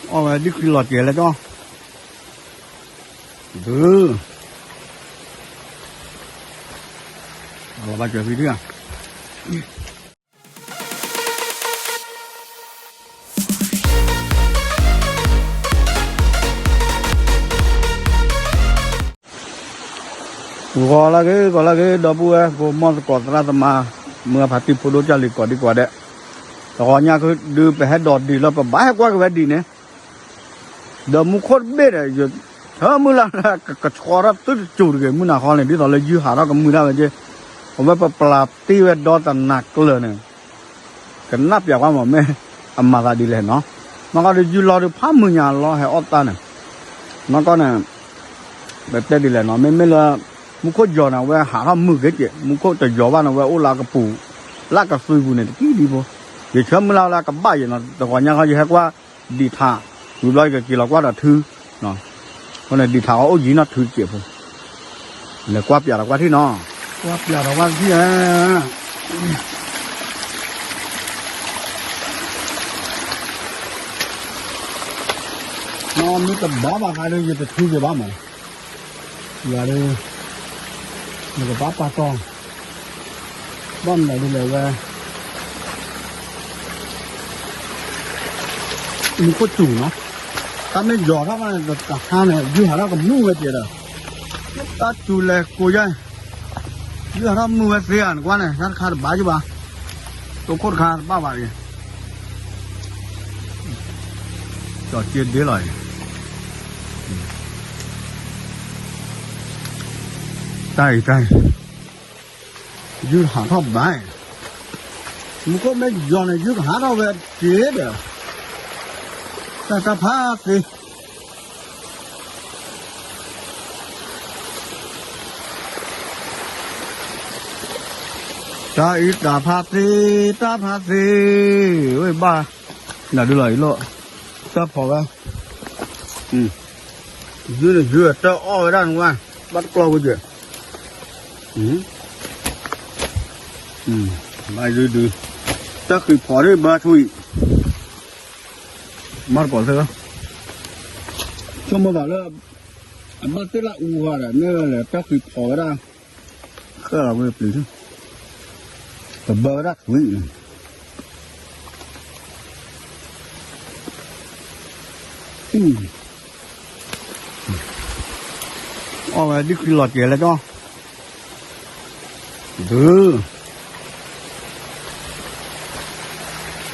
အီၣ်ဝဲဒ်ဃံလီၤစဲးလဲၣ်ကၠီ, ဒုး, အလီၤဘၣ်စၢၤဖံဒုးဧါ. ဂီၤလၢဂ့ၤ ဂီၤလၢဂ့ၤ ဒီပုၢ်ဝဲၢ် ကိးမီၢ်သကိးသရၣ်သမါ မုၢ်အဖးတံၢ်ဖိဒိၣ်ကၢ်လံၤကိးဒံကိးဒဲး, တဂီၤညါခုဒုး ပဟဲဒိးဒံးလၢပဘၣ်ဟဲကွၢ်က့ၤဝဲဒ်န့ၣ်, ဒီးမူခိၣ်တဘ့ၣ်ဒီး ဆၢမုၢ်လၢ်လၢကကဆှီထီၣ်သုတစူၤတဂ့ၤ မုၢ်နၤဃီန့ၣ် ဒ်သိးလၢယုၢ်ဟးထီၣ်ကမုာ်ဒၣ်ဝဲက့, အဝဲပပျၢ်တ့ၢ်ဝဲဒီတနၤကျၢၤန့ၣ် ကနၣ်ပျးကွၢ်မး မ့ၢ်အမၤသးဒ်လဲၣ်နီၤ. နီၢ်ကီၢ်ဒီးယုၢ်လီၤဒီးဖးမုၢ်ညါလီၤဟဲအီၣ်တၢ်န့ၣ်, နီၢ်ကီၢ်န့ၣ် ပတဲဒ်လဲၣ်နီၤ မ့မ့ၢ်လၢ မူခိၣ်ယီၤန့ၣ် အဝဲဟးထီၣ်မုာ်က့ၤက့ၤ မူခိၣ်တယီၤဘၣ်န့ၣ် အဝဲအိၣ်လၢအကပူၤ လၢကသွံပူၤန့ၣ် တကံဒံဖိ, ယဆၢမုၢ်လၢ်လၢကဘၣ်ယဲနီၤ တဂီၤညါဃီ ယဟဲကွၢ်ဒံးထး, ဝံၤဘျီယကက့ၤလီၤကွၢ်ဒီးထု, အဃိန့ၣ်ဒံးထးအီၤအိၣ်ယံၤနီၢ်ထုတစဲးဖိ, လဲၤကွၢ်ပျးဒီးကွၢ်ထံၣ်နီၤ, ကွၢ်ပျးဒီးကွၢ်ထံၣ်ဧါ. မ့ၢ်တဘၣ်ဘၣ်ဃးဒီး ယတထုက့ၤဘၣ်မး, ယၤဒီး နကဘၣ်ပာ်တီၢ်, ဘၣ်မနုၤဒ်လဲၣ်ဝဲ မူခိၣ်စူၤနီၤ, တၢ်မ့ၢ်ယီၤထီၣ်ဘၣ်န့ၣ် တဟါန့ၣ် ယုၢ်ဟးထီၣ်ကမုာ်ဝဲက့ၤဒီး, တၢ်စူၤလဲၤကိးယါ, ယုၢ်ဟးထီၣ်မုာ်ဝဲသ့ဧါ နကွၢ်န့ၣ် တၢ်တခါတဘၣ်ယဘၣ်, တိခိၣ်တခါတဘၣ်ဘၣ်အံၤ, ကၠီၤစ့ဒ့လီၤအံၤ, တၢ်အံၤတၢ်အံၤ ယုၢ်ဟးထီၣ်ဘၣ်, မူခိၣ်မ့ၢ်ယီၤန့ၣ် ယုၢ်ကဟးထီၣ်ဝဲက့ၤဒီး, တၢ်တၢ်ဖးသ့, တၢ်အံၤတၢ်ဖးသ့, တၢ်ဖးသ့, ဝဲဘၣ်, နဒုလီၤအံၤလီၤ, တၢ်ဖီၣ်ဝဲ, ယုၢ်န့ၣ်ယုၢ်တၢ်အီၣ်ဝဲဒၣ်နဝဲ, ဘၣ်တကျီဝဲက့ၤ ဘၣ်ယုၢ်ဒုး, တၢ်ဃံးဖီၣ်ဒ်ဘါထူအံၤ, မၤတကိးသ့ၣ်, ဆိကမိၣ်သးလၢ အဘၣ်သ့ၣ်လၢအူဂၤဒီး မ့ၢ်ဝဲလဲၣ် တၢ်ဃံးဖီၣ်ဝဲဒၣ်, ဃဲလီၤဝဲပျံၤ, ပဘၢဝဲဒၣ်ထွံၣ် အီၣ်ဝဲဒ်ဃံလီၤစဲးလဲၣ်ကၠီ, ဒုး,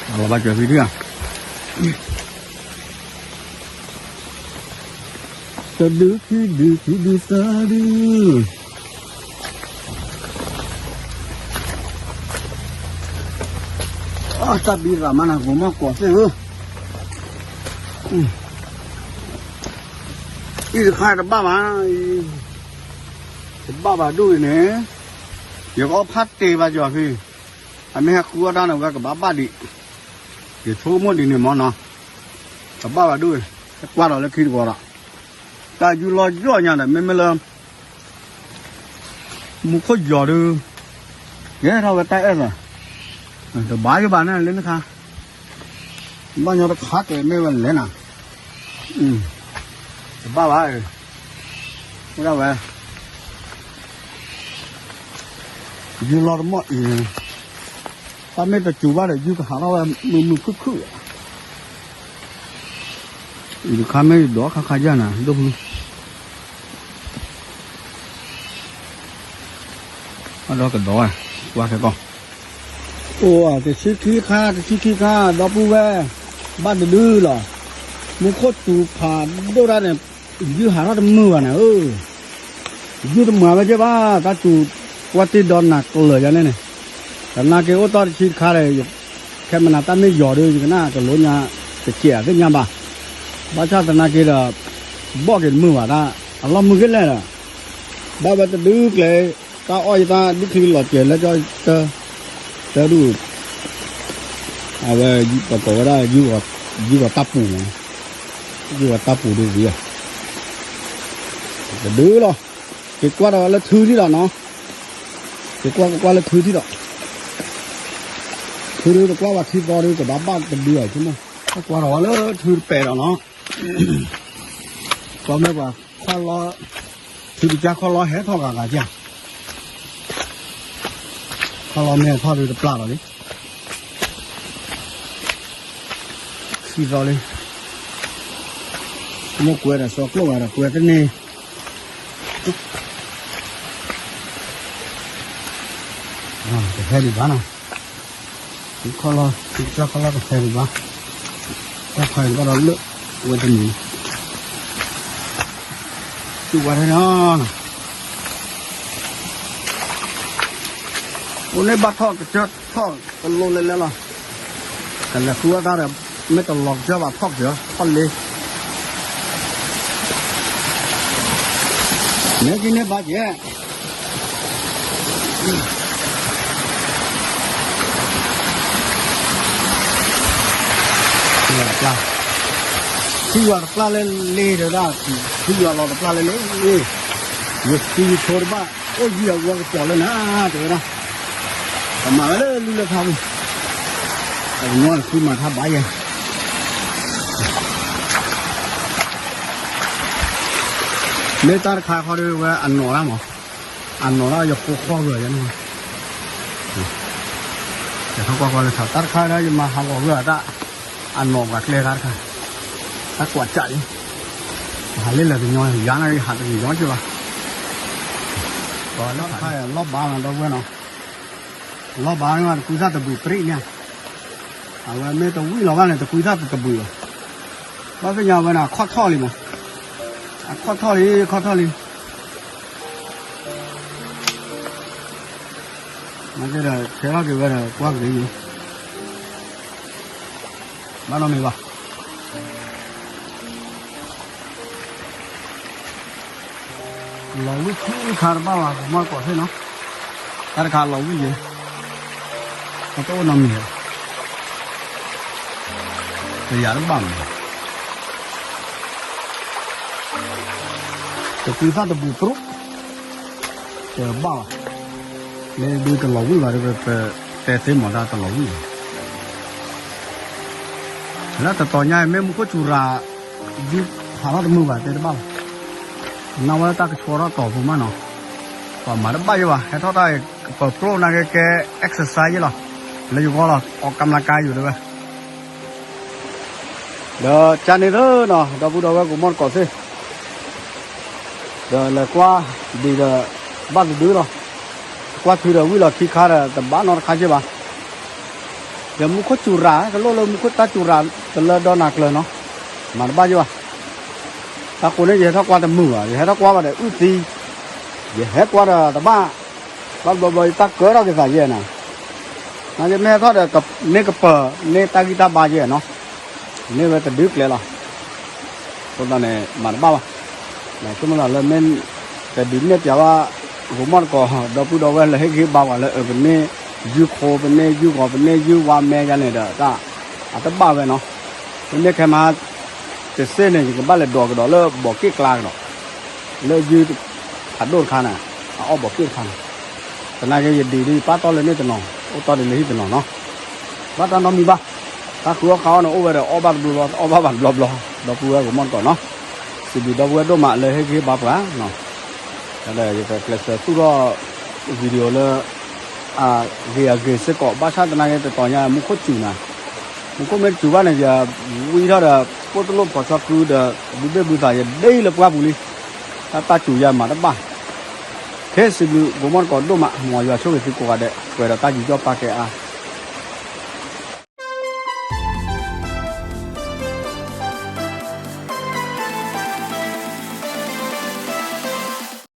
အလီၤဘၣ်စၢၤဖံဒုးဧါ, တဒုခံဒုခံဒုသၢဒု အတၢ်ဘံရၤမးနၤ ကိးမီၢ်ကိးသ့ၣ်ဧၢ, အံၤတခါတဘၣ်ဘၣ်, တဘၣ်ဘၣ်ဒိၣ်အံၤန့ၣ်, ယကအီၣ်ဖးတ့ၢ်ဘၣ်ယီၤဖံ, အမ့ၢ်ဟဲဃုအီၣ်တၢ်န့ၣ် ဝဲကဘၣ်ဘၣ်ဒံး, ယဆိကမိၣ်ဒ်န့ၣ်မ့ၢ်နီၤ, ကဘၣ်ဘၣ်ဒိၣ်အံၤ, ဟဲကွၢ်ဒီးလၢခံတကီဒီး, တၢ်ယူၢ်လီၤယီၢ်ညါဒီး မ့မ့ၢ်လၢ မူခိၣ်ယီၤဒုး, ယဲထီၣ်ဝဲတၢ်အဲၣ်သး, တဘၣ်ယဘၣ်န့ၣ်လၢနခါ, ဘၣ်ညီတခါကဲမ့ၢ်ဝဲလဲၣ်နၤ, တဘၣ်ဘၣ်, ဝဲဒၣ်ဝဲ, ယူၢ်လီၤတမီၢ်အံၤ, တၢ်မ့ၢ်တစူၤဘၣ်ဒီး ယူၢ်ကဟးထီၣ်ဝဲမုာ်မုာ်ခုၣ်ခုၣ်, အံၤတခါမ့ၢ်ဒိးခါခါယၢ်နၤ ဒိၣ်ဖု အဒီကဒီးဝဲ, ကွၢ်ခဲကီၢ်, အိၣ်တဆံခံခါ တဆံခံခါ ဒီပုၢ်ဝဲၢ်, ဘၣ်တဒုလီၤ, မူခိၣ်စူၤဖးဒိၣ်တၢ်န့ၣ်, ယူၢ်ဟးထီၣ်တမုာ်ဘၣ်နၤဧၢ, ယူၢ်တမုာ်ဝဲက့ၤဘၣ် တၢ်စူၤ, ကွၢ်တ့ၢ်ဒီနၤကျၢၤယၤန့ၣ်န့ၣ်, သနာ်က့အိၣ်တီၢ်တဆံတခါဒီး, ခဲမနၤတၢ်မ့ၢ်ယီၤဒီး ယကနၣ်ကလိညါ, တစဲးအသ့ၣ်ညါဘၣ်, ဘၣ်ဆၣ်သနာ်က့ဒီး, ဘီၣ်က့ၤတမုာ်ဘၣ်တၢ်, အလီၢ်မုာ်က့ၤလဲၣ်ဒီး, ဘၣ်ဝဲတဒုကျဲ, တၢ်အီၣ်ယတၢ်ဒ်ခံလီၤစဲးလဲၣ်ကၠီ, တၢ်, တၢ်ဒုး, အဝဲ, ပကိးဝဲဒၣ်, ယူၢ်ဂီၤတၢ်ပူၤမး, ယူၢ်ဂီၤတၢ်ပူၤဒုးဝံၤ, တဒုလီၤ, က့ၤကွၢ်ဒီးလၢထုထံၣ်ဒီးနီၤ, က့ၤကွၢ်ကကွၢ်လၢထုထံၣ်ဒီး, ထုဒုတကွၢ်ဘၣ်ခံသီဒုး ကဘၣ်ဘၣ်တဒုအီၤဆိကမိၣ် ကွၢ်ထီၣ်ဝဲလၢထုတပဲာ်ဒီးနီၤ, ကွၢ်မ့ၢ်ပှၤခီၣ်လီၤ, ထုကစၢ်ခီၣ်လီၤဟဲထီၣ်ဂၤဂၤကၢ်, ခီၣ်လီၤမ့ၢ်ထီၣ်ဒုးတပျၢ်လီၤလံ, ခံသီလံ, မ့ၢ်ကွဲးဒီးစီၤကျိၣ်ဂၤဒီးကွဲးတန့ၢ် တဟဲဒံးဘၣ်နီၤ, ခီၣ်လီၤ ကစၢ်ခီၣ်လီၤတဟဲဒံးဘၣ်, တၢ်ခါအံၤဘၣ်ဒီးလၢဝဲတနံၤ, စူၢ်ဝါထဲနီၤ, အိၣ်န့ၣ်ဘၣ်ထီၣ်ကစၢၢ်ထီၣ်ကလိလဲၤလဲၤလီၤ, ကလဲၤဃုအီၣ်တၢ်ဒီး မ့ၢ်တလီၤကစၢၢ်ဘၣ်ထီၣ်ကစၢၢ်ထီၣ်လ့ မ့ၢ်ကန့ၢ်ဘၣ်ကဲ, ထံယွၤတပျၢ်လၢလ့တဲဝဲဒၣ်, ထံယွၤလီၤတပျၢ်လၢလ့, ယသံယဆိတဘၣ်, အိၣ်ယံၤအဂီၢ်ကပျီၤလၢနၤ တဲဝဲဒၣ်, ကမၤဝဲလၢလုၢ်လၢထါပူၤ, ပကညီနသုမၤထါဘၣ်ယဲ မ့ၢ်တၢ်တခါခီဒ်ဝဲအနီၢ်ဒၣ်မး, အနီၢ်ဒၣ်ယဃိဃီၣ်ဂၢၢ်ယဲန့ၣ်, ယထီၣ်ကွၢ်ကွၢ်လၢထါ တၢ်တခါဒၣ်ယမၤဟးဂီၤဂၢၢ်အတၢ်, အနီၢ်ပှၤကျဲခါတခါ, တၢ်ကွၢ်ကၢ်လံ, ဟးလၢလၢကညီယၤန့ၣ် ယဟးတက့ၤညီက့ၤဘၣ်, ဒီးလၢခါလီၢ်ဘါနီၤ ဒီပုၢ်ဝဲၢ်နီၤ, လီၢ်ဘါန့ၣ်တကွံသၣ်တဘှံးပြံၣ်န့ၣ်, အဝဲမ့ၢ်တဝံၣ်လီၤဘၣ်န့ၣ် တကွံသၣ်တတဘှံးဘၣ်, ဘၣ်သ့ၣ်ညါဝဲန့ၣ် အခီၣ်ထီၣ်လံမး, အခီၣ်ထီၣ်လံ အခီၣ်ထီၣ်လံ, မ့ၢ်ကဲဒီး ဆဲးထီၣ်က့ၤဝဲဒီးကွၢ်က့ၤ, ဘၣ်နီတမံၤဘၣ် လီၤဝံၣ်ခံခါတဘၣ်ဘၣ် ပမီၢ်တကိးသ့ၣ်နီၤ, တၢ်တခါလီၤဝံၣ်ယဲ, အတအိၣ်နီတမံၤဘၣ်, တယၤတဘၣ်မး, တကွံသၣ်တဘှံးပြူး, တဘၣ်ဘၣ်, မ့ၢ်ဒုးတလီၤဝံၣ်ဘၣ်ဒီး ပတဲသ့မးတၢ်တလီၤဝံၣ်ဘၣ် လၢတတီၤညါအံၤ မ့ၢ်မူခိၣ်စူၤရၤ ဒုးဟးထီၣ်တမုာ်ဘၣ် တဲတဘၣ်ဘၣ်, နၢ်ဝဲတၢ်ကဆှီထီၣ်တီၤဖိမးနီၤ, ပှၤမၤတဘၣ်ယဲဘၣ် ဟဲထီၣ်တၢ်အံၤ ပပျိၢ်နာ်က့ကဲ exercise ယဲလီၤ, လၢယဂီၢ်လီၤ အီၣ်ကၢ်မျးကါယိာ်တဲဝဲ ဒီးကန့ၣ်သနီၤ ဒီပုၢ်ဒီဝဲၢ်ကမီၢ်တကိးသ့ၣ်, ဒီးလဲၤကွၢ်ဒံးဒီး ဘၣ်တဒုလီၤ, ကွၢ်ထုးဒီးဝံၣ်လီၤခံခါဒီး တဘၣ်နီတခါက့ဘၣ်, ဒီးမူခိၣ်စူၤရၤ တလိၣ်လၢမူခိၣ်တၢ်စူၤရၤ တလၢဒီနၤကျၢၤနီၤ, မၤတဘၣ်က့ဘၣ်, တၢ်ဃိန့ၣ် ယဟဲထီၣ်ကွၢ်တမုာ်ဘၣ် ယဟဲထီၣ်ကွၢ်ဘၣ်ဒီးအုၣ်သံ, ယဟဲကွၢ်ဒီးတဘၣ်, ဘၣ်ဘျီဘျီယတၢ်ကၢထီၣ်က့ၤသးယဲနီၤ, နာ်က့မ့ၢ်ဟဲထီၣ်ဒီး န့ၢ်ကပၤ န့ၢ်တၢ်ဂံၢ်တၢ်ဘါယဲနီၤ, န့ၢ်ဝဲတဒုကျဲလီၤ, အဃိသတးန့ၣ် မၤတဘၣ်ဘၣ်, ဆိကမိၣ်သးလၢမ့ၢ် တဒုးနဲၣ်ပၠးဘၣ် ကမီၢ်တကိး ဒီပုၢ်ဒီဝဲၢ်လၢဟ့ၣ်ဂံၢ်ဟ့ၣ်ဘါပှၤလၢအပန့ၢ် ယုၢ်ခိ ပန့ၢ်ယုၢ်ဂီၤ ပန့ၢ်ယုၢ်ဝါမဲယါန့ၣ်ဒီး တၢ် အတဘၣ်ဝဲနီၤ, မ့မ့ၢ်ခဲမး တစ့ၢ်န့ၣ် ယကဘၣ်လဲၤဒိးကဒီးလၢဘီးက့ၣ်ကျါကဒီး, လၢယုၢ်ဖးဒိၣ်တခါန့ၣ်, အအီၣ်ဘီးက့ၣ်တခါန့ၣ်, သနာ်က့ယဒံးဒ်ယပၢ်တီလၢန့ၣ်တနီၤ အိၣ်တီဒ်လၢဟံၣ်တနီၤနီၤ, ဘၣ်တၢ်နီတမံၤဘၣ်, တၢ်ဃုအီၣ်ဃုအီန့ၣ် အိၣ်ဝဲဒီးအီၣ်ဘၣ်တဘျီဘျီ အီၣ်ဘၣ်ဘၣ်တဘျီဘျီ, ဒီပုၢ်ဝဲၢ်ကမီၢ်တကိးနီၤ, စံးဘျုးဒီပုၢ်ဝဲၢ်ဒိၣ်မးလၢဟ့ၣ်ဂံၢ်ဟ့ၣ်ဘါပှၤနီၤ, ဒီးယကကျဲးစၢးသူၣ်ထီၣ် video လၢ အဂ့ၤအဂ့ၤစ့ၢ်ကီး ဘၣ်ဆၣ်သနာ်က့တတီၤညါ မူခိၣ်စူၤနၤ, မူခိၣ်မ့ၢ်တစူၤဘၣ်န့ၣ် ယဝံထီၣ်ဒီး ပိၣ်တလိၣ်ဖီၣ်ဆီကုဒီး ဘုဘ့ၣ်ဘုသး ယဒ့လၢပှၢ်ပူၤလံ, တၢ်တၢ်စူၤယၤမၤတဘၣ်, ခဲစံးဘျုး ကမီၢ်တကိးဒိၣ်မး မ်ယွၤဆိၣ်ဂ့ၤသုကိးဂၤဒဲး ပှဲၤဒီးတၢ်ယူးယီၣ်ပာ်ကဲအါ